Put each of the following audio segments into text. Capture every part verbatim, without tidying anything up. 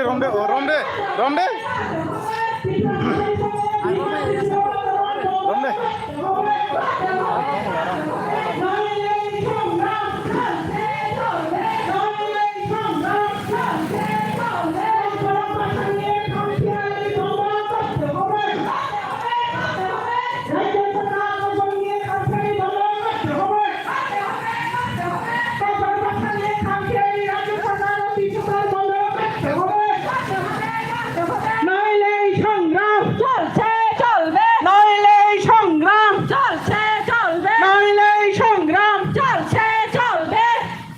Romde, oh, romde, romde. Romde. নইলে এই সংগ্রাম চলছে চলবে। নইলে এই সংগ্রাম চলছে চলবে। নইলে এই সংগ্রাম চলছে চলবে।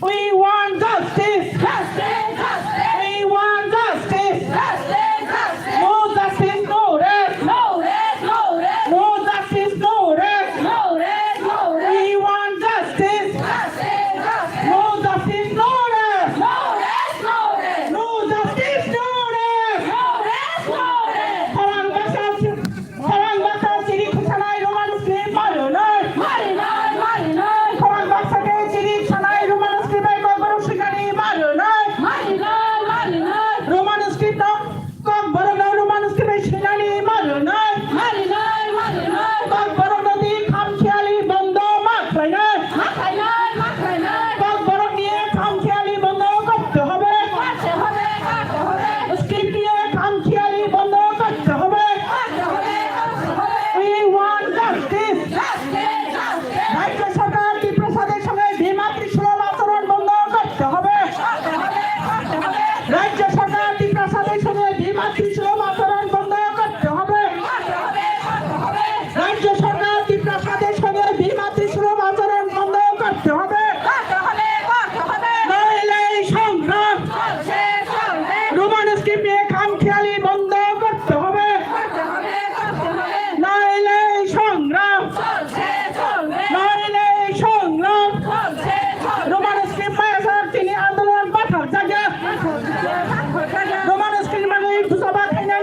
We want justice. Justice, justice. We want justice. Justice, justice. No justice, no rest. No rest, no rest. No justice, no rest. No rest, no rest. We want justice. Justice, justice. No justice, no rest. No rest, no rest. No justice, no rest. No rest, no rest. Khorang baksa, khorang baksa chiri khwchanai Roman script marinai. Marinai, marinai. Khorang baksa khe chiri khwchanai Roman script bai kokborok swinani marinai. Marinai, marinai. Roman script no Kokborok no Roman script bai swinani marinai. Marinai, marinai. Kokborok no di khamkhiali bondo ma khlainai. Ma khlainai, ma khlainai. Kokborok ni khamkhiali bondo korte hobe. Korte hobe, korte hobe. Script ni khamkhiali bondo korte hobe. Korte hobe, korte hobe. We want justice. Justice, justice. রাজ্য সরকার ত্রিপুরা স্বদেশ সঙ্গে দ্বিমাতৃ সুলভ আচরণ বন্ধ করতে হবে। রাজ্য সরকার ত্রিপুরা স্বদেশ সঙ্গে দ্বিমাতৃ সুলভ আচরণ বন্ধ করতে হবে। রাজ্য সরকার ত্রিপুরা স্বদেশ সঙ্গে দ্বিমাতৃ সুলভ আচরণ বন্ধ করতে হবে। নইলে এই সংগ্রাম রোমান স্ক্রিপ্ট নিয়ে খামখেয়ালি বন্ধ করতে হবে। নইলে এই সংগ্রাম নইলে এই সংগ্রাম রোমান স্ক্রিপ্ট মায়াজার তিনি আন্দোলন বাধা জায়গা। রোমান স্ক্রিপ্ট মানে এই বুঝাবা খাইনা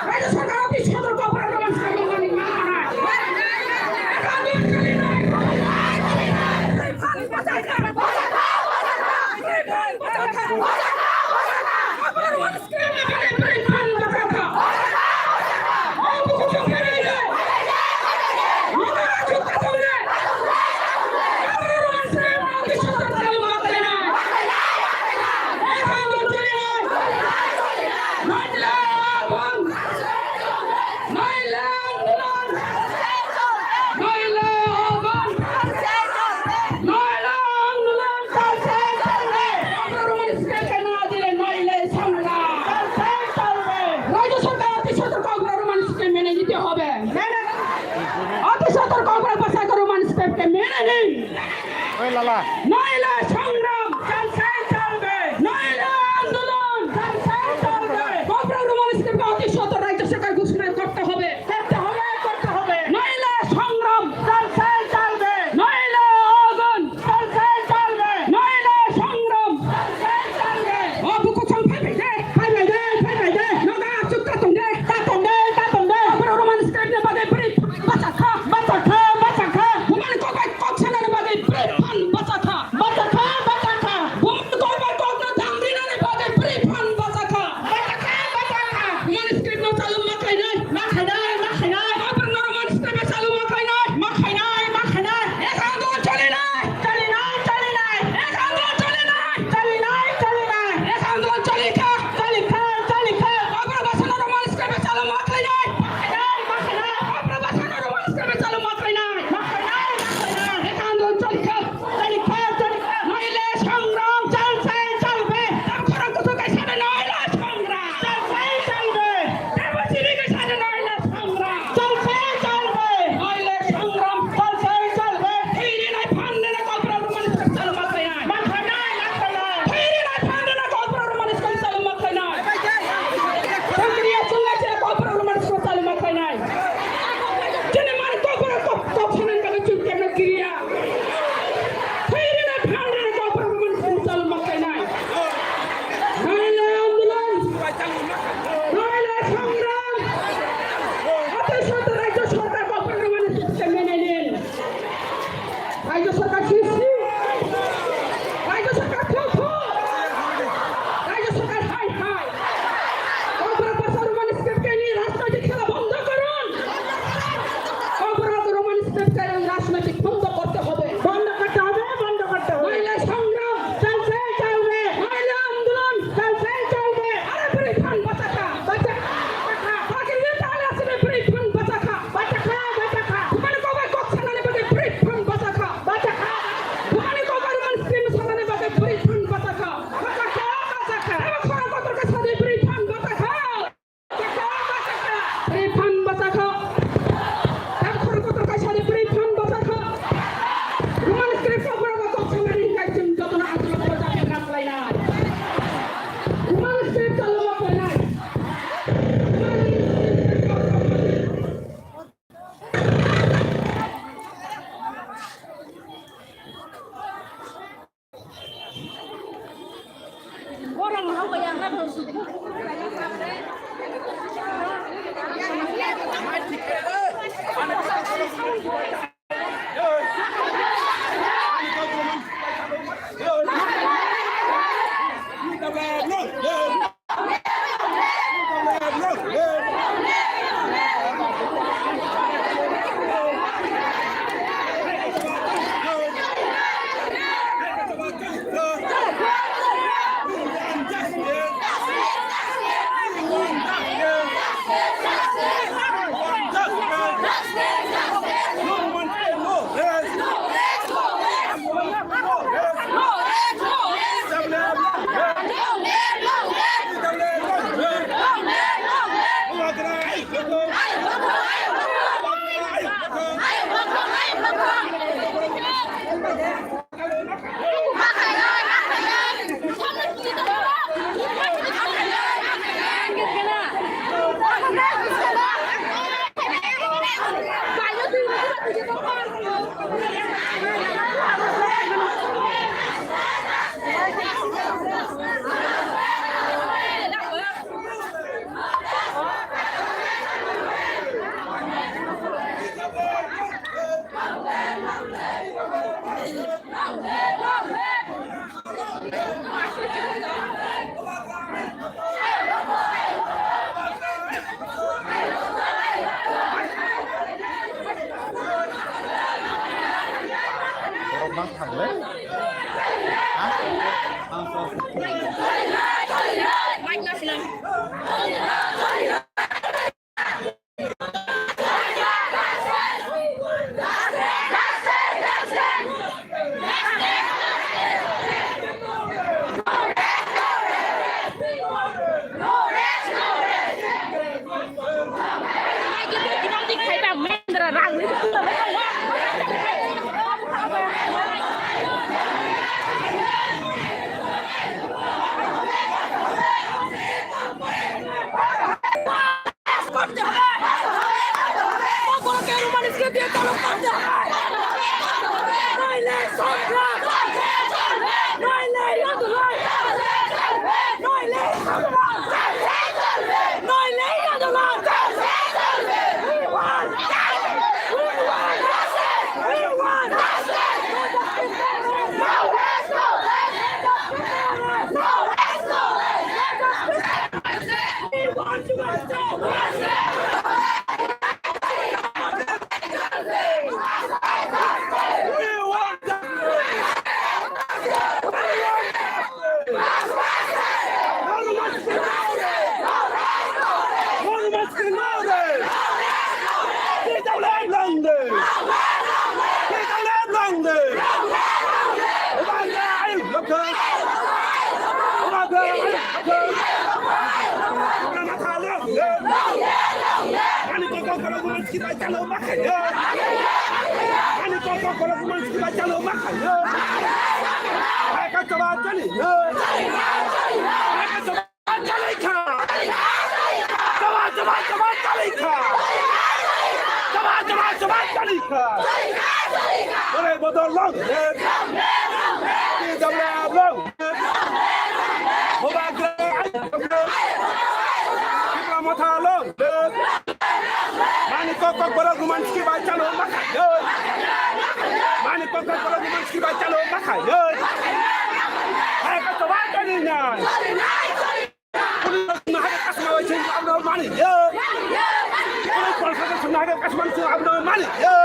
Rajya Sarkar office sodor Kokborok Roman Script mani mana nai. রাজ্য সরকার অতি সত্বর ককবরক রোমান স্ক্রিপ্ট মেনে নিতে হবে। অতি সত্বর ককবরক ভাষা রোমান স্ক্রিপ্টকে মেনে নিন। ওই লালা। নইলে সংগ্রাম জলসায় চলবে। নইলে আন্দোলন জলসায় চলবে। ককবরক রোমান স্ক্রিপ্টকে অতি সত্বর রাজ্য সরকার ঘোষণা করতে হবে। করতে হবে, করতে হবে। নইলে সংগ্রাম জলসায় চলবে। নইলে আগুন জলসায় চলবে। নইলে সংগ্রাম জলসায় চলবে। O bukuchang phai phai de, phai phai de, phai phai de. Noga achuk ta tong de, ta tong de, ta tong de. Kokborok Roman script ni bagwi bwrwi bacha kha, bacha kha, bacha kha. Bumani kok bai kok sanani bagwi bwrwi phan bacha kha. Borok mang thangle? Ha? Ang kok. Ani kok kok kolok manski bai chalo ma khayo. Ani kok kok kolok manski bai chalo ma khayo. Hai ka chaba chali. Hai ka chaba chali kha. Chaba chaba chaba chali kha. Chaba chaba chaba chali kha. Bole bodol long. Long live. Long live. Long live. Bubagra, Tipra Motha long live. Mani kok kok borok Roman siki bai chalo ma khayo. Mani kok kok borok Roman siki bai chalo ma khayo. Hai ka to bai ka ni na. Police na hai ka sma bai chalo ma ni ye. Police na hai ka sma bai chalo ma ni ye.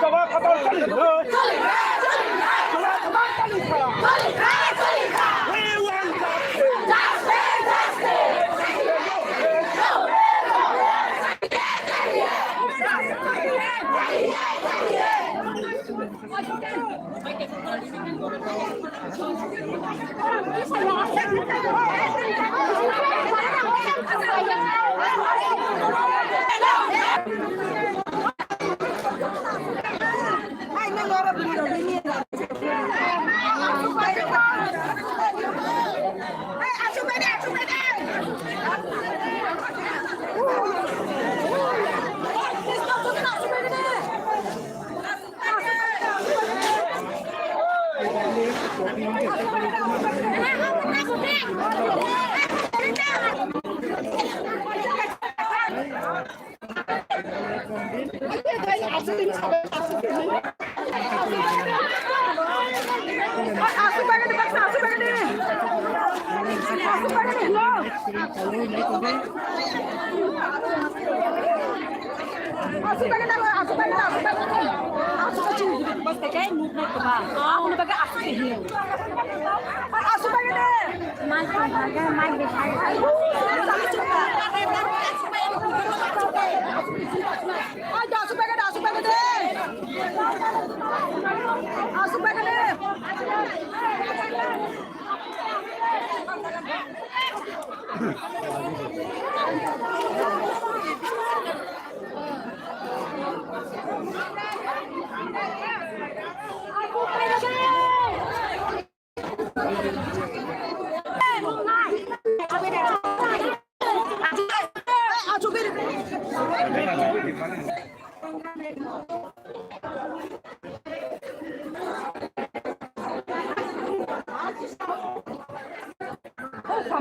Jawab khatar kali.